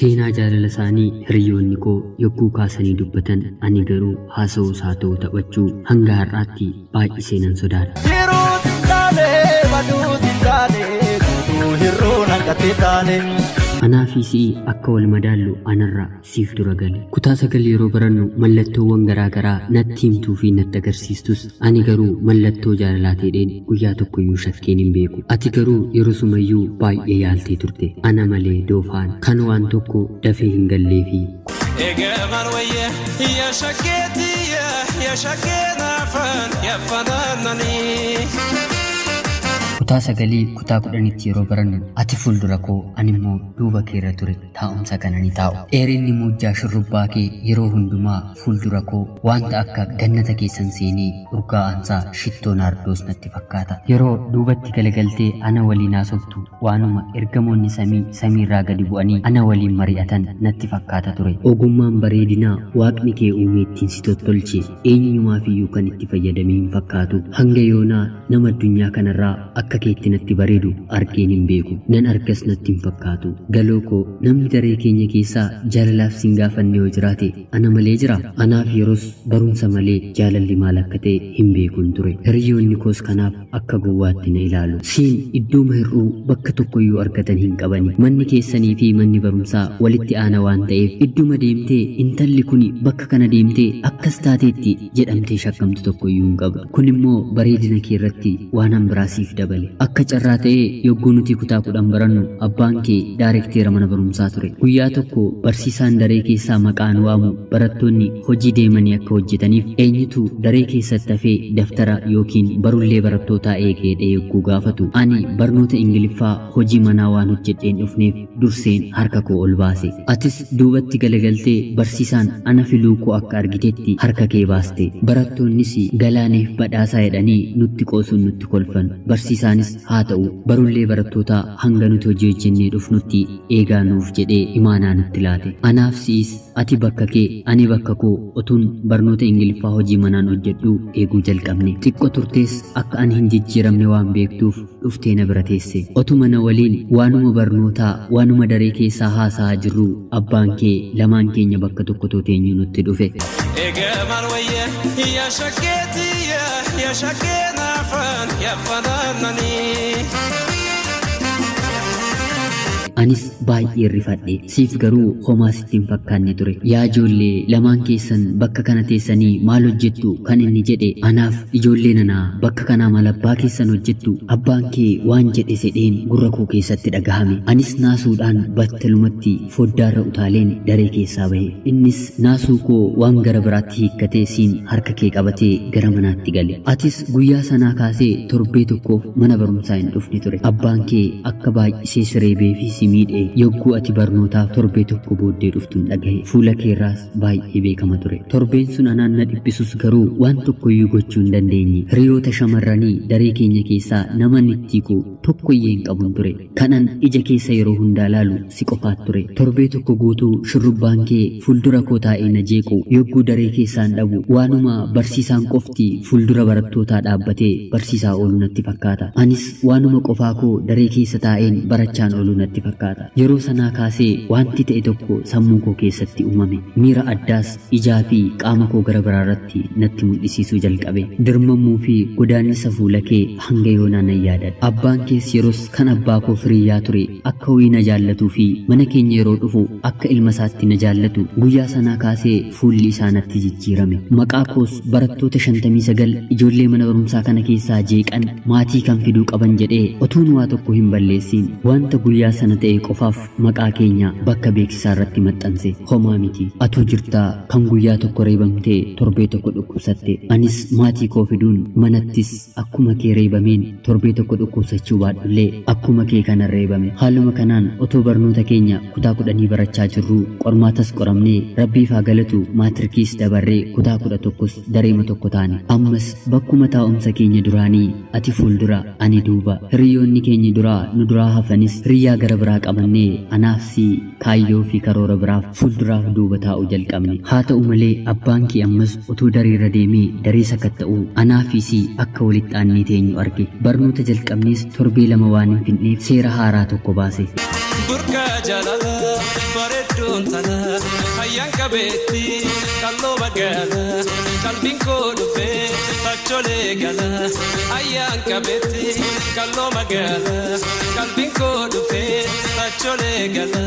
Seenaa jaalala isaanii hiriyoonni koo yogguu kaasanii dubbatan ani garuu haasa'uu isaa ta'uu taphachuu hanga har'aatti baay'isee nan sodaadha. Jiruu sintaane baduu sintaane guutuu hir'uu nanqattee taane. Anaa fi si'i akka wal madaallu anarra siif dura gale. Kutaa 9 yeroo barannu mallattoowwan garaa garaa natti himtuu fi natti agarsiistus ani garuu mallattoo jaalalaa ta'een guyyaa tokkoyyuu shakkeen hin beeku. Ati garuu yeroo sumayyuu baay'ee yaaltee turte. Ana malee doofaan kan waan tokko dafee hin galleefi. Eegamaan wayya yaa shakkeetii yaa shakkee naafaan yaa fanaananii. Kutaa 9 kutaa 10tti yeroo barannu ati fuuldura koo ani immoo duuba kee irra ture taa'umsa kana ni taa'u. Dheerinni muujjaa shurrubbaa kee yeroo hundumaa fuuldura koo wanta akka gannata keessan seenee urgaa'ansaa shittoo naardoos natti fakkaata. Yeroo duubatti galagaltee ana waliin haasoftu waanuma ergamoonni samii samiirraa gadi bu'anii ana waliin mari'atan natti fakkaata ture. Ogummaan bareedinaa waaqni kee uume ittiin si tottolche eenyumaafiyyuu kan itti fayyadamee hin fakkaatu. Hanga yoonaa nama addunyaa kanarraa akka keetti natti bareedu argeen hin beeku. Nan argas natti hin fakkaatu. Galoo koo namni daree keenya keessaa jaalalaaf sin gaafanne yoo jiraate ana malee jira. Anaaf yeroos barumsa malee jaalalli maal akka ta'e hin beekun ture. Hiriyoonni koos kanaaf akka gowwaatti na ilaalu. Siin iddooma hir'uu bakka tokkoyyuu argatan hin qabani. Manni keessanii fi manni barumsaa walitti aana waan ta'eef idduma deemtee intalli kuni bakka kana deemtee akkas taateetti jedhamtee shakkamtu tokkoyyuu hin qabdu. Kun immoo bareedina kee irratti waan hanbiraa siif dabale. Akka carraa ta'ee yogguu nuti kutaa 10 barannu abbaan kee daarekteera mana barumsaa ture. Guyyaa tokko barsiisaan daree keessaa maqaan waamu barattoonni hojii deemanii akka hojjetaniif eenyutu daree keessatti hafee daftara yookiin barullee barattootaa eegee yogguu gaafatu ani barnoota Ingiliffaa hojii manaa waan hojjedheen dhufneef durseen harka koo ol baase. Atis duubatti galagaltee barsiisaan ana filuu koo akka argitetti harka kee baaste. Barattoonnis galaaneef badhaasaa jedhanii nutti qoosuun nutti kolfan. Barsiisaanis haa ta'u barullee barattootaa hanga nuti hojii hojjennee dhufnutti eegaa nuuf jedhee imaanaa nutti laate. Anaaf si'is ati bakka kee ani bakka koo otuun barnoota Ingiliffaa hojii manaan hojjedhu eeguu jalqabne. Xiqqoo turtees akka ani hin jijjiiramne waan beektuuf dhuftee na bira teesse. Otuma na waliin waanuma barnootaa waanuma daree keessaa haasa'aa jirru abbaan kee lamaan keenya bakka tokko teenyu nutti dhufe. Eegamaan wayya yaa shakkeetii yaa shakkee naafaan yaa fanaananii. Anis baay'ee rifadhe. Siif garuu homaa sitti hin fakkaanne ture. Yaa ijoollee lamaan keessan bakka kana teessanii maal hojjettu kan inni jedhe anaaf ijoollee nanaa bakka kanaa maal abbaa keessan hojjettu abbaan kee waan jedhe sedheen gurra koo keessatti dhagahame. Anis naasuudhaan battalumatti foddaarra utaaleen daree keessaa bahe. Innis naasuu koo waan gara biraatti hiikkatee siin harka kee qabatee gara manaatti gale. Atis guyyaa sanaa kaasee torbee tokkoof mana barumsaa hin dhufne ture. Abbaan kee akka baay'isee siree beefii si miidhe yogguu ati barnootaaf torbee tokko booddee dhuftuun dhagahe. Fuula keerraas baay'ee beekama ture. Torbeen sun anaan na dhiphisus garuu waan tokkoyyuu gochuu hin dandeenye. Hiriyoota shamarranii daree keenya keessaa nama nitti koo tokkoyyee hin qabun ture. Kanan ija keessa yeroo hundaa laalu si qofaat ture. Torbee tokko guutuu shurrubbaan kee fuuldura koo taa'ee na jeequ yogguu daree keessaan dhabu waanuma barsiisaan qofti fuuldura barattootaa dhaabbatee barsiisaa oolu natti fakkaata. Anis waanuma qofaa koo daree keessa taa'een barachaan oolu natti fakkaata. Yeroo sanaa kaasee wanti ta'e tokko sammuu koo keessatti uumame. Miira addaas ijaa fi qaama koo gara biraarratti natti mul'isiisuu jalqabe. Dirmammuu fi godaannisa fuula kee hanga yoonaa nan yaadadha. Abbaan kees yeroos kan abbaa koo firiyyaa ture akka wayii na jaallatuu fi mana keenya yeroo dhufu akka ilma isaatti na jaallatu guyyaa sanaa kaasee fuulli isaa natti jijjiirame. Maqaa koos barattoota 59 ijoollee mana barumsaa kana keessaa jeeqan maatii kan fiduu qaban jedhee otuun waa tokko hin balleessiin wanta guyyaa sana ta'e qofaaf maqaa keenya bakka beeksisaa irratti maxxanse. Homaa miti. Atuu jirtaa kan guyyaa tokko reebamtee torbee tokko dhukkubsatte. Anis maatii koo fiduun manattis akkuma kee reebameen torbee tokko dhukkubsachuu baadhullee akkuma kee kana reebame. Haaluma kanaan otoo barnoota keenya kutaa 10 barachaa jirru qormaatas qoramnee rabbiif haa galatu maatirkiis dabarree kutaa 11s dareema tokko taane. Ammas bakkuma taa'umsa keenya duraanii ati fuuldura ani duuba. Hiriyoonni keenya duraa nu duraa hafanis hiriyaa gara biraa qabannee anaaf si kaayyoo fi karoora biraaf fuulduraaf duuba taa'uu jalqabne. Haa ta'u malee abbaan kee ammas utuu dareerra deemee daree sakatta'uu anaa fi si akka walitti aannee teenyu arge. Barnoota jalqabnees torbee 2 waan hin finneef seera haaraa tokko baase. Burqaa jaalala bareedu. Bareedduun tana ayyaan qabeetti kalloo magaala qalbiin koo dhufee tacholee gala ayyaan qabeetti kalloo magaala qalbiin koo dhufee tacholee gala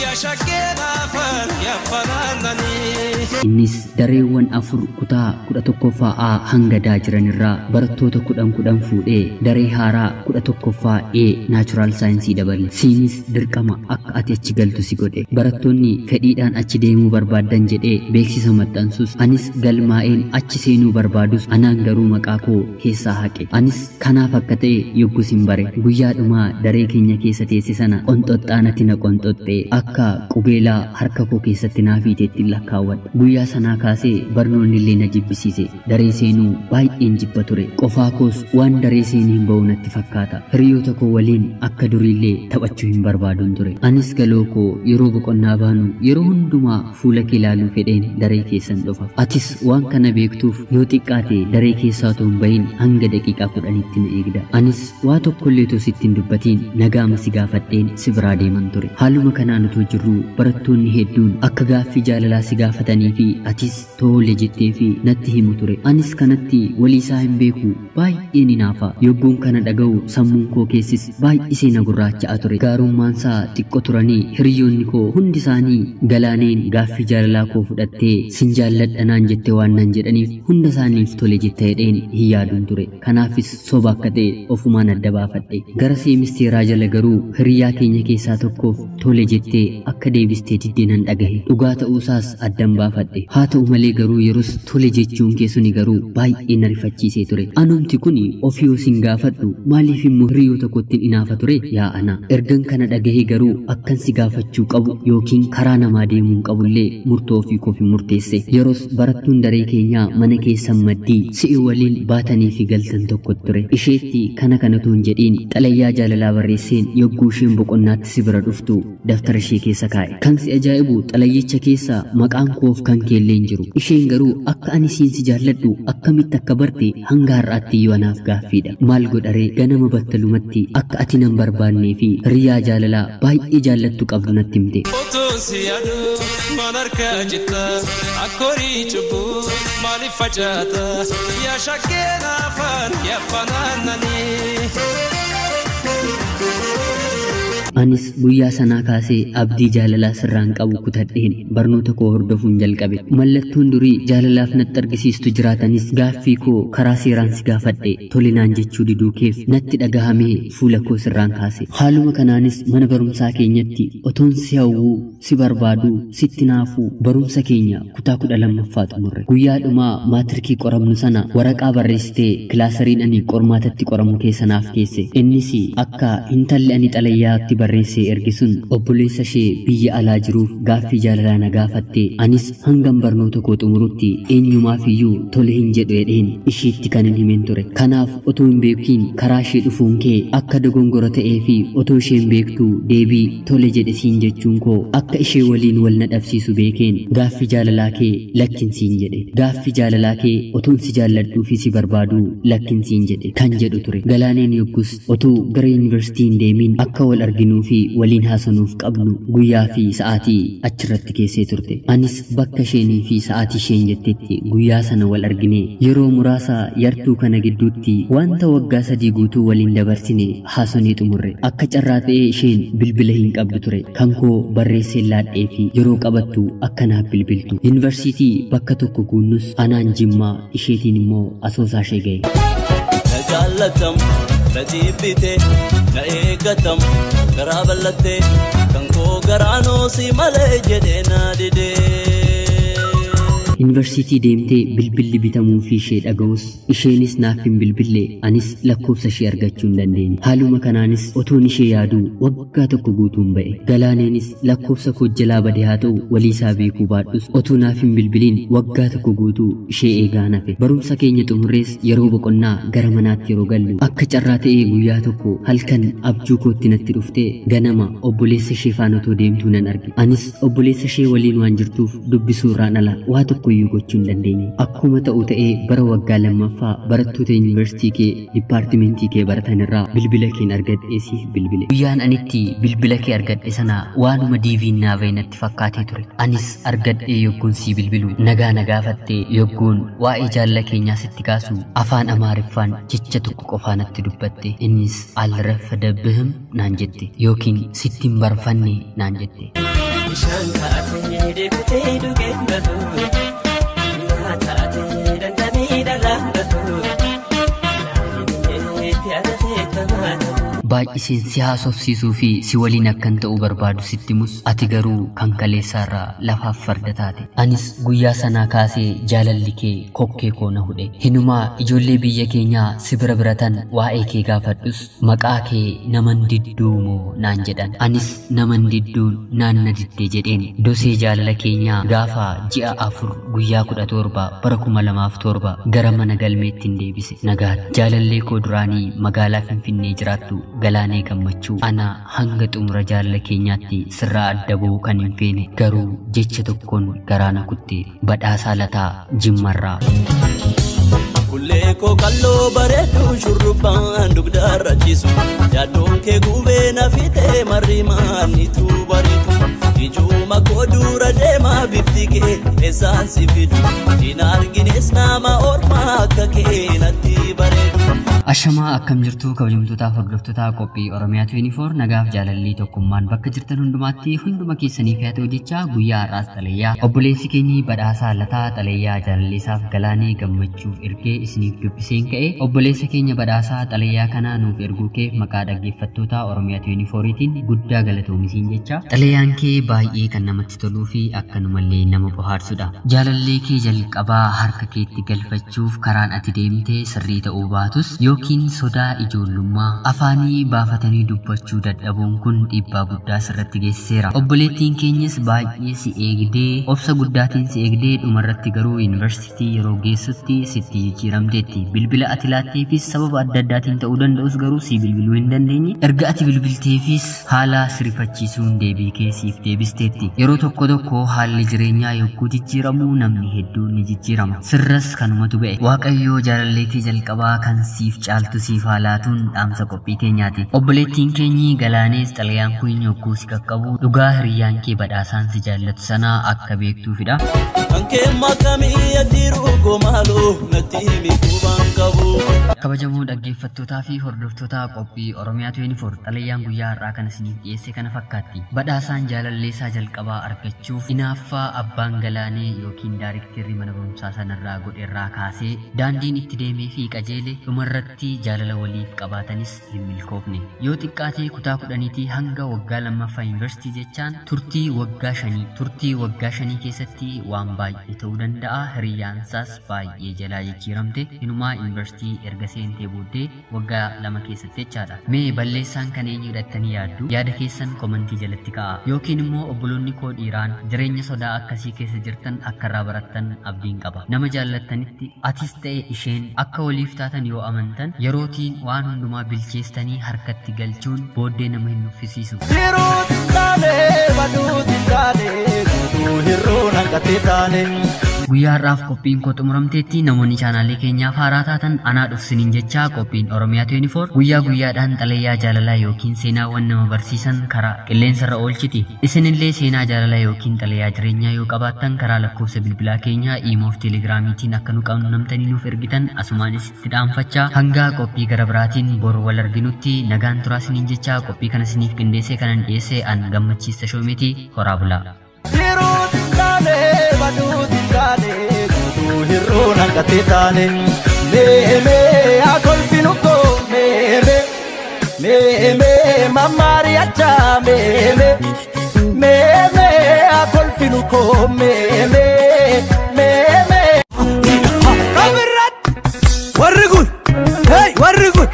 yaa shakkee naafan yaa fanaananii. Innis dareewwan afur kutaa 11ffaa A hanga D jiran irraa barattoota 10 fuudhee daree haaraa 11ffaa A naachuraal saayinsii dabale. Siinis dirqama akka ati achi galtu si godhe. Barattoonni fedhiidhaan achi deemuu barbaadan jedhee beeksisa maxxansus anis galmaa'een achi seenuu barbaadus anaan garuu maqaa koo keessaa haqe. Anis kanaaf akka ta'e yoggus hin bare. Guyyaa dhumaa daree keenya keessa teesse sana qonxoxxaanatti na qonxoxxee akka qubeelaa harka koo keessatti naa fiiteetti lakkaawwadha. Guyyaa sanaa kaasee barnoonni illee na jibbisiise. Daree seenuu baay'een jibba ture. Qofaa koos waan daree seenee hin ba'u natti fakkaata. Hiriyoota koo waliin akka duriillee taphachuu hin barbaaduun ture. Anis galoo koo yeroo boqonnaa baanu yeroo hundumaa fuula kee ilaaluu fedheen daree keessan dhufa. Atis waan kana beektuuf yoo xiqqaate daree keessaa otoo hin bahin hanga daqiiqaa 10tti na eegda. Anis waa tokkollee otoo sitti hin dubbatiin nagaama si gaafadheen si biraa deeman ture. Haaluma kanaan otoo jirruu barattoonni hedduun akka gaaffii jaalalaa si gaafatanii fi atis tole jettee fi natti himu ture. Anis kanatti walii isaa hin beeku baay'een hinaafa. Yogguun kana dhaga'u sammuun koo keessis baay'isee na gurraacha'a ture. Gaarummaan isaa xiqqoo turanii hiriyoonni koo hundi isaanii galaaneen gaaffii jaalalaa koo fudhattee sin jaalladha naan jette waan naan jedhaniif hunda isaaniif tole jette jedheen hin yaaduun ture. Kanaafis soba akka ta'e ofumaan adda baafadhe. Gara seemisteeraa jala garuu hiriyaa keenya keessaa tokkoof tole jettee akka deebistee diddee nan dhagahe. Dhugaa ta'uusaas addan baafadhe. Haa ta'u malee garuu yeroos tole jechuun kee suni garuu baay'ee na rifachiisee ture. Anumti kun ofii yoo sin gaafadhu maaliif immoo hiriyoota kootti inaafa ture yaa ana. Ergan kana dhagahee garuu akkan si gaafachuu qabu yookiin karaa namaa deemuun qabullee murtoo ofii koof hin murteesse. Yeroos barattuun daree keenyaa mana keessan maddii si'i waliin baatanii fi galtan tokko ture. Isheetti kana kanatu hin jedhiin xalayyaa jaalalaa barreesseen yogguu isheen boqonnaatti si bira dhuftu daftara ishee keessa kaa'e. Kan si ajaa'ibu xalayyicha keessa maqaan koof kan keellee hin jiru. Isheen garuu akka ani siin si jaalladhu akkamitti akka barte hanga har'aatti iyyuu anaaf gaaffiidha. Maal godharee ganama battalumatti akka ati nan barbaannee fi hiriyaa jaalalaa baay'ee jaallattu qabdu natti himte. Otuun si yaadu maal harkaa jetta akkorii cubbuu maaliif facaata yaa shakkee naafan yaa fanaananii. Anis guyyaa sanaa kaasee abdii jaalalaa sirraan qabu kutadheen barnoota koo hordofuun jalqabe. Mallattoon durii jaalalaaf natti argisiistu jiraatanis gaaffii koo karaa seeraan si gaafadhe tolinaan jechuu diduu keef natti dhagahamee fuula koo sirraan kaase. Haaluma kanaanis mana barumsaa keenyatti otoon si hawwuu, si barbaaduu, sitti naafuu barumsa keenya kutaa 12ffaa xumurre. Guyyaa dhumaa maatirikii qoramnu sana waraqaa barreessitee kilaasariin ani qormaatatti qoramu keessa naaf keesse. Innis akka intalli ani xalayyaatti barreessee ergi sun obboleessa ishee biyya alaa jiruuf gaaffii jaalalaa na gaafatte. Anis hangam barnoota koo xumurutti eenyumaaf iyyuu tole hin jedhu jedheen ishiitti kan hin himin ture. Kanaaf otoo hin beekiin karaa ishee dhufuun kee akka dogongora ta'ee fi otoo isheen beektuu deebii tole jedhe siin jechuun koo akka ishee waliin wal na dhabsiisu beekeen gaaffii jaalalaa kee lakkin siin jedhe. Gaaffii jaalalaa kee otoon si jaalladhuu fi si barbaaduu lakkin siin jedhe kan jedhu ture. Galaaneen yoggus otoo gara yuunivarsiitii hin deemin akka wal arginuu fi waliin haasanuuf qabnu guyyaa fi sa'aatii achirratti keessee turte. Anis bakka isheenii fi sa'aatii isheen jettetti guyyaa sana wal argine yeroo muraasa yartuu kana gidduutti wanta waggaa 3 guutuu waliin dabarsine haasonee xumurre. Akka carraa ta'ee isheen bilbila hin qabdu ture. Kan koo barreessee laadhee fi yeroo qabattu akkanaaf bilbiltu. Yuunivarsiitii bakka tokko guunnus anaan Jimmaa isheetiin immoo Asoosaa ishee ga'e. Na jaallatam, na jibbite, na eeggatam, garaa bal'atte, kan koo garaanoo si malee jedhee na dide. Yuunivarsiitii deemtee bilbilli bitamuu fi ishee dhaga'us isheenis naaf hin bilbille anis lakkoofsa ishee argachuu hin dandeenye. Haaluma kanaanis otoon ishee yaaduu waggaa tokko guutuun ba'e. Galaaneenis lakkoofsa koo jalaa bade haa ta'u walii isaa beekuu baadhus otoo naaf hin bilbiliin waggaa tokko guutuu ishee eegaa nafe. Barumsa keenya xumurrees yeroo boqonnaa gara manaatti yeroo gallu akka carraa ta'ee guyyaa tokko halkan abjuu kootti natti dhuftee ganama obboleessa ishee faana otoo deemtuu nan arge. Anis obboleessa ishee waliin waan jirtuuf dubbisuu irraan ala waa tokko tokkoyyuu gochuu hin dandeenye. Akkuma ta'u ta'ee bara waggaa lammaffaa barattoota yuunivarsiitii kee dipaartimentii kee baratan irraa bilbila keen argadhee siif bilbile. Guyyaan anitti bilbila kee argadhe sana waanuma diiviin naa bahe natti fakkaatee ture. Anis argadhee yogguun sii bilbilu nagaa na gaafattee yogguun waa'ee jaalala keenyaa sitti kaasu afaan Amaariffaan jecha tokko qofaa natti dubbatte. Innis alrafadabbihim naan jette yookiin sitti hin barfanne naan jette. Bishaan taatee deebitee dhugeen bahu, mi'a taatee dandamee dhalaan bahu, naannoo itti adatee tamaa ta'u. Baay'iseen si haasofsiisuu fi si waliin akkan ta'uu barbaadu sitti himus ati garuu kan kaleessaarraa lafaaf farda taate. Anis guyyaa sanaa kaasee jaalalli kee kokkee koo na hudhe. Hinumaa ijoollee biyya keenyaa si bira biratan waa'ee kee gaafadhus maqaa kee naman didduumoo naan jedhan. Anis naman didduun naan na diddee jedheen. Dosee jaalala keenyaa gaafa ji'a 4 guyyaa 17 bara 2007 gara mana galmeetti hin deebise. Nagaatti jaalallee koo duraanii magaalaa Finfinnee jiraattu Galaanee Gammachuu ana hanga xumura jaalala keenyaatti sirraa adda ba'uu kan hin feene garuu jecha tokkoon garaa na kutte. Badhaasaa Lataa Jimmarraa. Kullee koo qalloo bareedduu shurrubbaan dugdarra ciisu yaaddoon kee gubee na fixee marrimaan ni tuubariitu ijuma koo dura deemaa bifti kee eessaan si fidu hin argines nama ormaa akka kee natti bareedu. Ashamaa akkam jirtu kabajamtootaaf hordoftoota qophii Oromiyaa 24 nagaaf jaalalli tokkummaan bakka jirtan hundumaatti hunduma keessaniif haa ta'u jechaa guyyaa har'aas xalayyaa obboleessi keenyi Badhaasaa Lataa xalayyaa jaalalleessaaf Galaanee Gammachuuf ergee isiniif dubbiseen ka'e. Obboleessa keenya Badhaasaa xalayyaa kanaa nuuf erguu keef maqaa dhaggeeffattoota Oromiyaa 24tiin guddaa galatoomisiin jecha. Xalayyaan kee baay'ee kan namatti toluu fi akkanumallee nama bohaarsudha. Jaalallee kee jalqabaa harka keetti galfachuuf karaan ati deemte sirrii ta'uu baatus yookiin sodaa ijoollummaa afaanii baafatanii dubbachuu dadhabuun kun dhiibbaa guddaa sirratti geessiseera. Obboleettiin keenyas baay'ee si eegdee obsa guddaatiin si eegdee dhumarratti garuu yuunivarsiitii yeroo geessutti sitti jijjiiramteetti. Bilbila ati laatteefis sababa adda addaatiin ta'uu danda'us garuu si bilbiluu hin dandeenye. Erga ati bilbilteefis haala sirrifachiisuun deebii kee siif deebisteetti. Yeroo tokko tokko haalli jireenyaa yogguu jijjiiramu namni hedduun ni jijjiirama. Sirras kanumatu ba'e. Waaqayyoo jaalallee kee jalqabaa kan siif caaltu siif haalaatuun dhaamsa qophii keenyaati. Obboleettiin keenyi Galaanees xalayaan kun yogguu si qaqqabu dhugaa hiriyyaan kee Badhaasaan si jaallatu sanaa akka beektuufidha. Kan kee makamii adiiruu gomaaloo natti himi qubaan qabu. Kabajamoo dhaggeeffattootaa fi hordoftoota qophii Oromiyaa 24 xalayyaan guyyaa har'aa kan isiniif dhiyeesse kana fakkaatti. Badhaasaan jaalalleessaa jalqabaa argachuuf hinaaffaa abbaan Galaanee yookiin daariktarri mana barumsaa sanarraa godherraa kaasee daandiin itti deemee fi qajeele dhumarratti jaalala waliif qabaatanis hin milkoofne. Yoo xiqqaatee kutaa 10 hanga waggaa 2ffaa yuunivarsiitii jechaan turtii waggaa 5 turtii waggaa 5 keessatti waan baay'ee ta'uu danda'a. Hiriyyaansaas baay'ee jalaa jijjiiramte. Hinumaa yuunivarsiitii erga seentee booddee waggaa 2 keessatti jechaadha. Mee balleessaan kan eenyu hidhattanii yaaddu? Yaada keessan komantii jalatti ka'a. Yookiin immoo obboloonni koo dhiiraan jireenya sodaa akkasii keessa jirtan akka irraa barattan abdiin qaba. Nama jaallattanitti atis ta'e isheen akka waliif taatan yoo amantan yerootiin waan hundumaa bilcheessanii harkatti galchuun booddee nama hin nuffisiisu. Yeroo taane baduu taane guutuu hir'uu hanqatee taane. Guyyaa har'aaf qophiin koo xumuramteetti. Namoonni chaanaalee keenyaaf haaraa taatan anaa dhufsiniin jechaa qophiin Oromiyaa 24 guyyaa guyyaadhaan xalayyaa jaalalaa yookiin seenaawwan nama barsiisan karaa qilleensarra oolchiti. Isinillee seenaa jaalalaa yookiin xalayyaa jireenyaa yoo qabaattan karaa lakkoofsa bilbilaa keenyaa iimoo fi teelegiraamiitiin akka nu qunnamtanii nuuf ergitan asumaan isitti dhaamfachaa hanga qophii gara biraatiin boru wal arginutti nagaan turaa isiniin jechaa qophii kana isiniif qindeessee kanan dhiyeesse an Gammachiis Tashoomeeti. Horaa bulaa. Mee akolfinu koo mee mee mee mammaariyacha mee mee mee akolfinu koo mee mee mee mee. Warri kun hey warri kun.